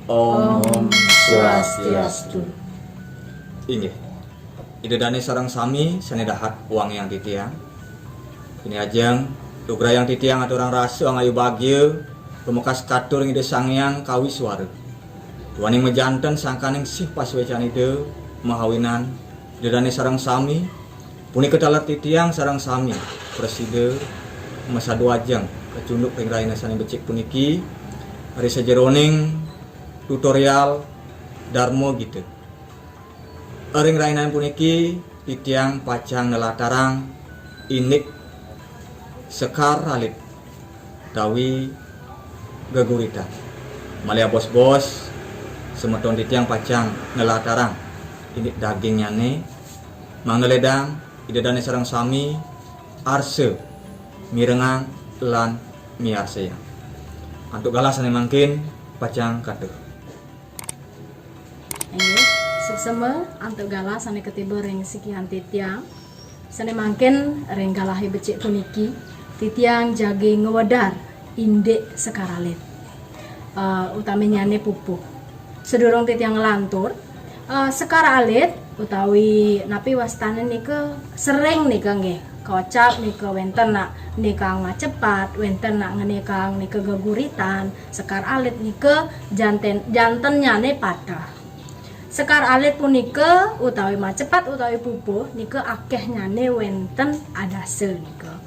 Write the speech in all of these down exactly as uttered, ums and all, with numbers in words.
Om Swastiastu. Inggih. Ida dane sareng sami sane dahat wangiang titiang. Kini ajeng, lugrayang titiang aturang rasa angayu bagia, pamekas katur ring Ida Sang Hyang Kawiswara. Duaning majanten sangkaning sih pasuecan Ida, mahawinan, Ida dane sareng sami, punika taler titiang sareng sami, prasida masadu ajeng kacunduk ring rahina sane becik puniki, ri sajeroning tutorial Darma Gita. Ring rahinane puniki, titiang pacang nelatarang indik sekar alit utawi geguritan. Malih abos-bos, semeton titiang pacang nelatarang indik dagingnyane, mangda ledang Ida dane sareng sami arsa mirengang lan miarsayang. Antuk galah sane mangkin pacang katur. Inggih, suksema antuk galah sane katiba ring sikihan titiang. Sane mangkin ring galahe becik puniki, titiang jagi ngwedar indik sekar alit. Eh, utaminyane pupuh. Sadurung titiang nglantur, eh, sekar alit utawi napi wastane nika sering nika nggih. Kocap nika wenten nak nekang macepat, wenten nak ngenekang nika geguritan, sekar alit nika janten, jantennyane pateh. Sekar alit punika utawi macepat utawi pupuh nika akehnyane wenten adasa nika.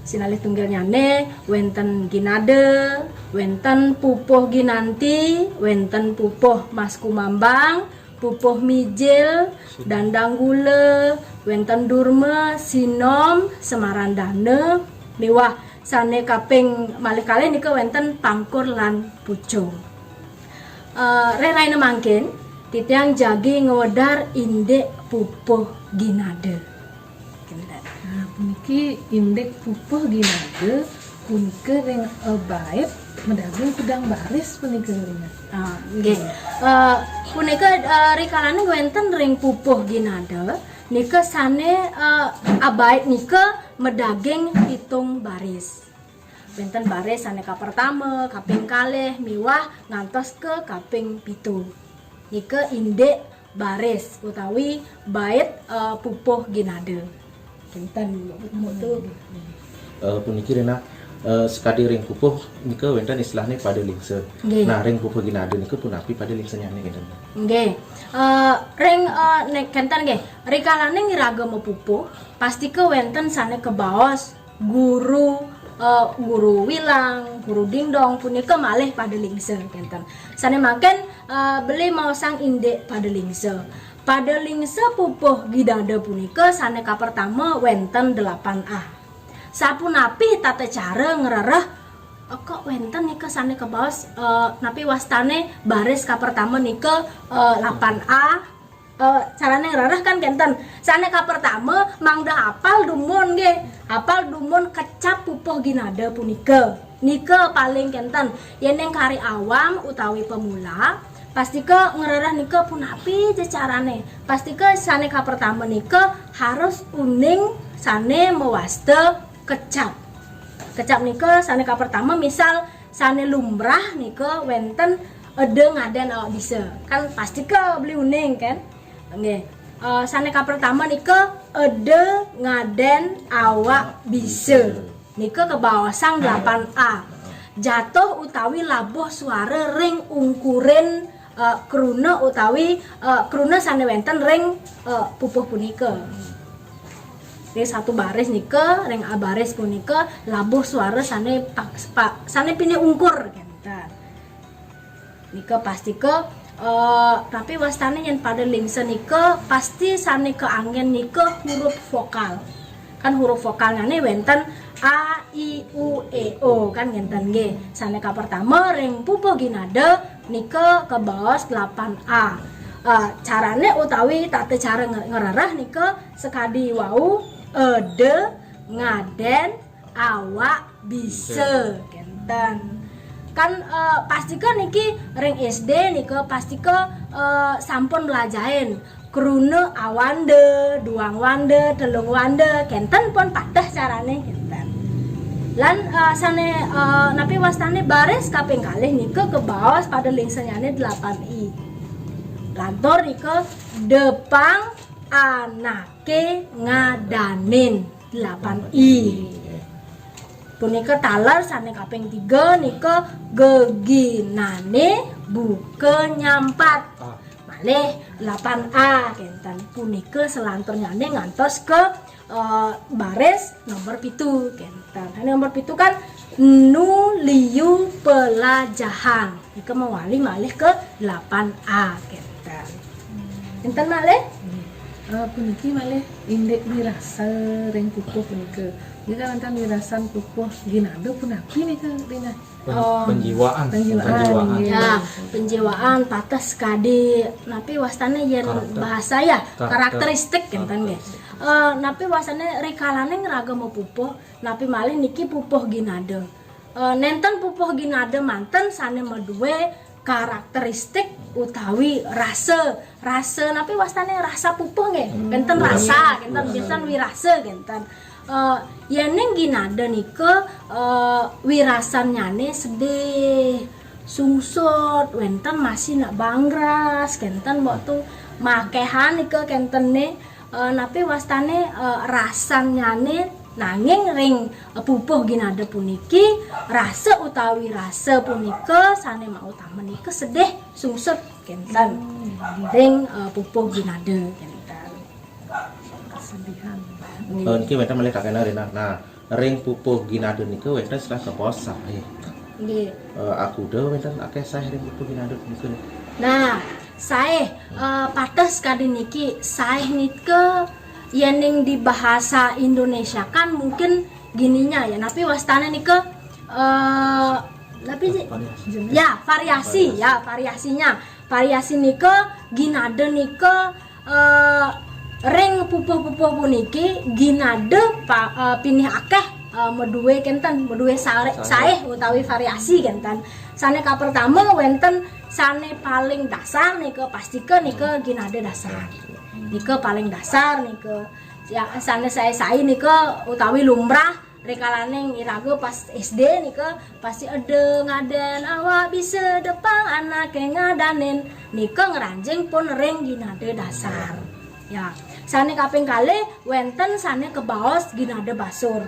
Sinalih tunggilnyane wenten ginada, wenten pupuh ginanti, wenten pupuh mas kumambang, pupuh mijil, dandang gula, wenten durma, sinom, semarandana, miwah sane kaping malih kalih nika wenten pangkur lan pucung. Eh, ring rahina mangkin, titiang jagi ngwedar indik pupuh ginada. Nah, puniki indik pupuh ginada punika ring abait madaging kudang baris punika, Rina. Ah, nggih. Eh, punika, eh, rikalane wenten ring pupuh ginada nika sane, eh, abait nika madaging pitung baris. Wenten baris sane kapertama, kaping kalih, miwah ngantos ke kaping pitu. Nika indik baris utawi bait, eh, pupuh ginada. Kinten, Bu, tu. Eh, puniki Rina, eh, sakadi ring pupuh nika wenten istilahne pada lingsa. Nggih. Nah, ring pupuh ginada nika punapi pada lingsannyane kinten? Nggih. Eh, ring, eh, ne-, kenten nggih. Rikalane iraga mapupuh, pastika wenten sane kabaos guru, eh, guru wilang, guru dingdong punika malih pada lingsa kenten. Sane mangkin, eh, beli maosang indik pada lingsa. Pada lingsa pupuh ginada punika sane kapertama wenten delapan A. Sapunapi tata cara ngrereh, eh, kok wenten nika sane kabaos, eh, napi wastane baris kapertama nika, eh, delapan A, eh, carane ngrereh kan kenten. Sane kapertama, mangda apal dumun nggih. Apal dumun kecap pupuh ginada punika. Nika paling kenten. Yening kari awam utawi pemula, pastika ngrereh nika punapi ja carane. Pastika sane kapertama nika harus uning sane mawasta kecap. Kecap nika sane kapertama, misal sane lumrah nika wenten eda ngaden awak bisa. Kan pastika beli uning kan? Nggih. Eh, sane kapertama nika eda ngaden awak bisa. Nika kabaosang delapan A. Jatuh utawi labuh suara ring ungkurin, eh, kruna utawi, eh, kruna sane wenten ring, eh, pupuh punika. Ring satu baris nika, ring abaris punika labuh suara sane pak-, pa-, sane pinih ungkur kenten. Nika pastika, eh, tapi wastane yen pada lingsa nika pasti sane kaanggen nika huruf vokal. Kan huruf vokalnyane wenten a, i, u, e, o kan ngenten nggih. Sane kapertama ring pupuh ginada nika kabaos delapan A. Eh, carane utawi tata cara nge-, ngrereh nika sakadi wau, eda ngaden awak bisa kenten. Kan, eh, pastika niki ring S D nika pastika, eh, sampun mlajahin kruna awanda, duang wanda, telung wanda, kenten pun pateh carane kenten. Lan eh, sané eh, napi wastané baris kaping kalih nika kabaos pada lingsirnyané delapan i. Lantur nika depang anaké ngadanin delapan i. Punika taler sané kaping tiga nika geginané buka nyampat. Malih delapan a kénten. Punika selanturnyané ngantos ke eh, baris nomor pitu kénten. Ini nomor pitu kan nu liu pelajahan. Nika mawali malih ke delapan a kénten. Enten malih? Eh, puniki malih indik wirasa ring pupuh punika. Nika wénten wirasan pupuh ginada punapi nika, Rina? Pen- Oh. Penjiwaan. Penjiwaan, penjiwaan. Ya, penjiwaan, pateh kadi napi wastané yén karakter, bahasa ya, karakter, karakteristik kénten nggih. Karakteristik. Eh, napi wastané rikalaning raga mapupuh, napi malih niki pupuh ginada. Eh, nénten pupuh ginada manten sané madué karakteristik utawi rasa. Rasa napi wastané rasa pupuh nggih? Wénten rasa, kénten, wénten wirasa kénten. Eh, yéning ginada nika eh, wirasannyané sedih, sungsut, wénten masih nak bangras, kénten mbok tu makéhan nika kéntené eh, napi wastané eh, rasannyané nanging ring eh, pupuh ginada puniki rasa utawi rasa punika sané mautama nika sedih sungsut kénten ring eh, pupuh ginada kénten kesedihan. Oh, niki wénten malih kakéna Rina. Nah, ring pupuh ginada nika wénten salah kabaos saéh. Nggih. Eh, akuda wénten akéh saéh ring pupuh ginada punika. Nah, saéh eh, pateh kadi niki, saéh nika yéning di bahasa Indonesia kan mungkin gininya ya, napi wastané nika eh napi sih? Variasi. Ya, variasi ya, variasinya. Variasi nika ginada nika eh ring pupuh-pupuh puniki ginada pa- eh, pinih akéh eh, madué kénten, madué sare- saéh utawi variasi kénten. Sané kapertama wénten sané paling dasar nika, pastika nika ginada dasar. Nika paling dasar nika. Ya, sané saé-saé nika utawi lumrah rikalaning iraga pas S D nika pasti eda ngaden awak bisa depang anaké ngadanin nika ngranjing pun ring ginada dasar. Ya, sané kaping kalih wénten sané kabaos ginada basur.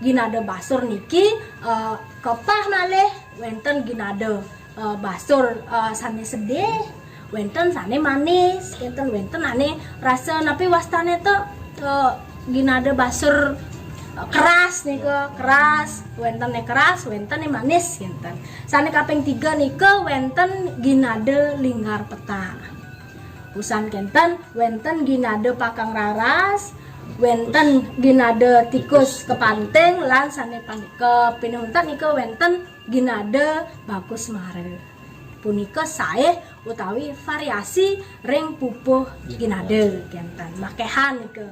Ginada basur niki eh, kepah malih wénten ginada eh, basur eh, sané sedih, wénten sané manis, kénten wénten ané rasa napi wastané to eh, ginada basur eh, keras nika, keras, wénten né keras, wénten né manis kénten. Sané kaping tiga nika wénten ginada linggar petak. Usan kénten wénten ginada pakang raras, wénten ginada tikus kepanting, lan sané panika pinuntat nika wénten ginada bagus mara. Punika saé utawi variasi ring pupuh ginada kénten. Makéhan nika.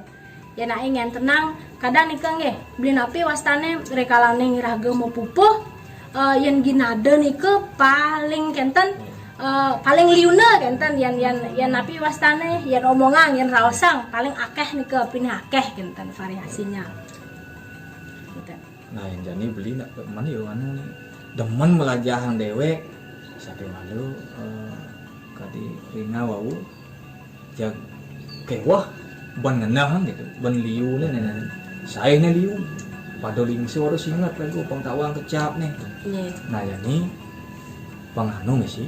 Yén aé ngéntenang kadang nika nggih, beli napi wastané rikalaning iraga mapupuh eh, yén ginada nika paling kénten eh, paling liuna kénten yén yén yén napi wastané yén omongang yén raosang paling akéh nika pinih akéh kénten variasinya. Gitu. Nah, yang jani beli nak mana yo anu nih demen melajahang déwék sampai malu eh, kadi Rina wau jag kéweh ben ngenah gitu, ben liu né né. Saé né liu. Pada lingsir harus ingat lagu pengtawang kecap né. Nggih. Nah, ya ni penganu mesti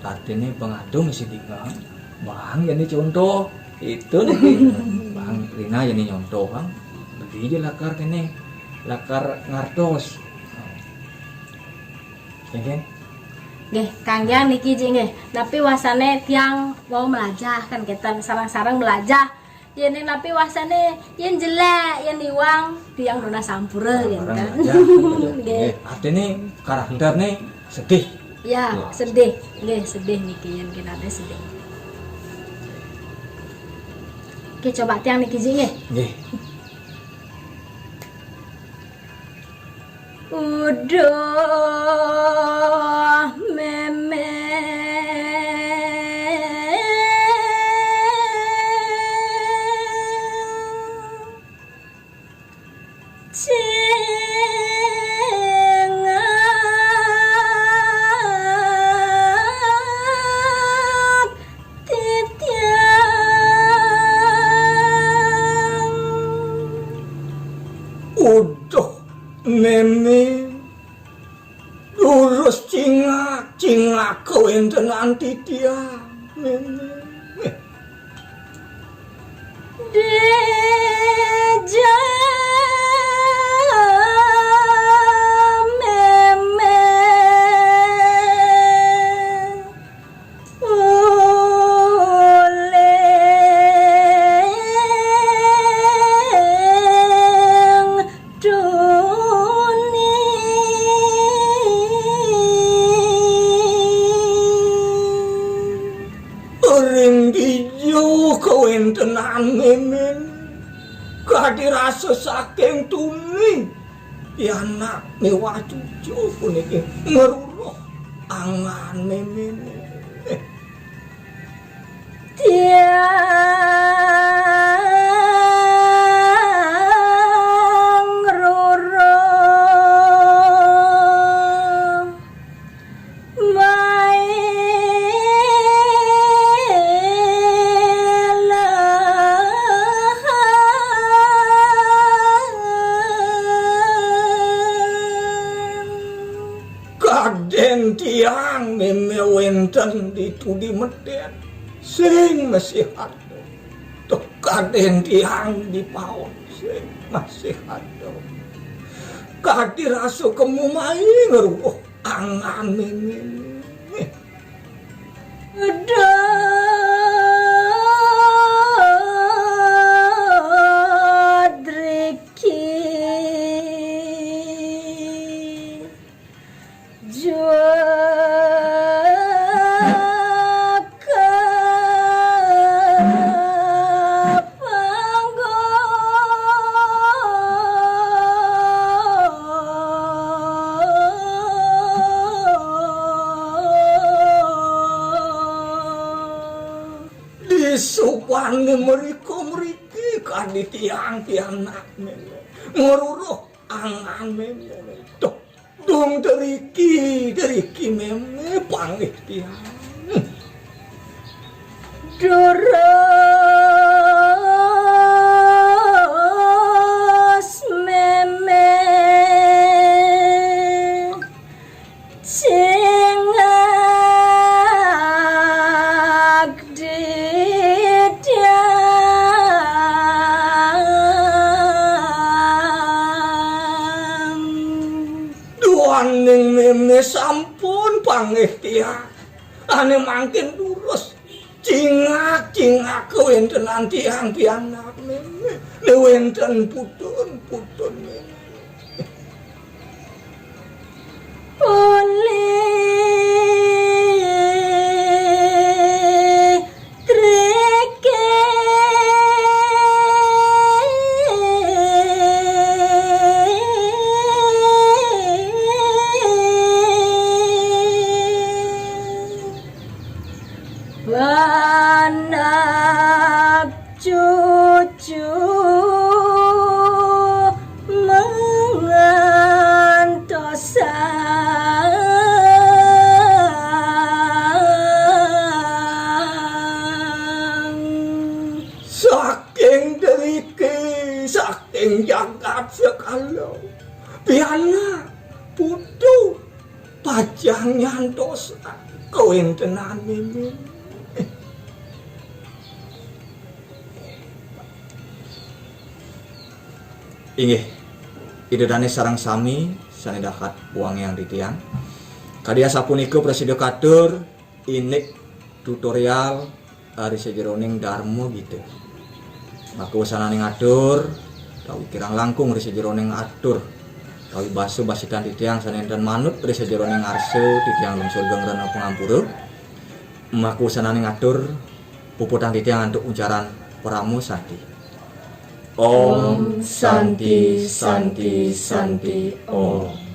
artinya pengadu mesti dinga. Bang ya ni contoh itu nih. Bang Rina ya ni contoh bang. Beli aja lakar kene lakar ngartos. Ya kan? Nggih, kanggiang niki Ji nggih. Napi wasané tiang wau melajah kan kita sareng-sareng melajah. Yén napi wasané yén jelék, yén iwang tiang nunas sampura yén kan. Nggih. Artiné karakterné sedih. Ya, sedih. Nggih, sedih niki yén kinate sedih. Oke, coba tiang niki Ji nggih. Nggih. Uduh mémé. Cing. Uduh, Mémé. Durus cingak, cingak kawéntenan titiang, Mémé. Déja Mémé uling tuni. Ring dija kawéntenan Mémé, kadi rasa saking tuni pianak miwah cucu puniki ngruruh angan Mémé. Tiang ruruh mailehan. Kadén tiang Mémé wénten di Tudi Medén, sing masih ada. Tuh, kadén tiang di Paon, sing masih ada. Kadi rasa kemu mai ngruruh angan Mémé. Dodriki. Juwaka panggo. Disubané mrika mriki kadi tiang pianak Mémé. Ngruruh angan Mémé. Duh, dung driki, driki Mémé panggih tiang. Durus Mémé cingak ditiang. Duaning Mémé sampun panggih tiang. Ané mangkin durus. Cingak, cingak kawéntenan tiang pianak Mémé. Né wénten putun-putun Mémé. Polih triki. Anak cucu mangantosang. Saking driki, saking jagat sekala, pianak, putu, pacang nyantos kawéntenan Mémé. Inggih, Ida dané sareng sami sané dahat wangiang titiang. Kadi asapunika prasida katur indik tutorial, eh, ri sajeroning Darma Gita. Maka wusananing atur, tawi kirang langkung ri sajeroning atur, tawi basa basitan titiang sané nénten manut ri sajeroning arsa titiang lungsur geng rena pangampura. Maka wusananing atur, puputang titiang antuk ucaran Parama Santi. Om Santi, Santi, Santi, Om.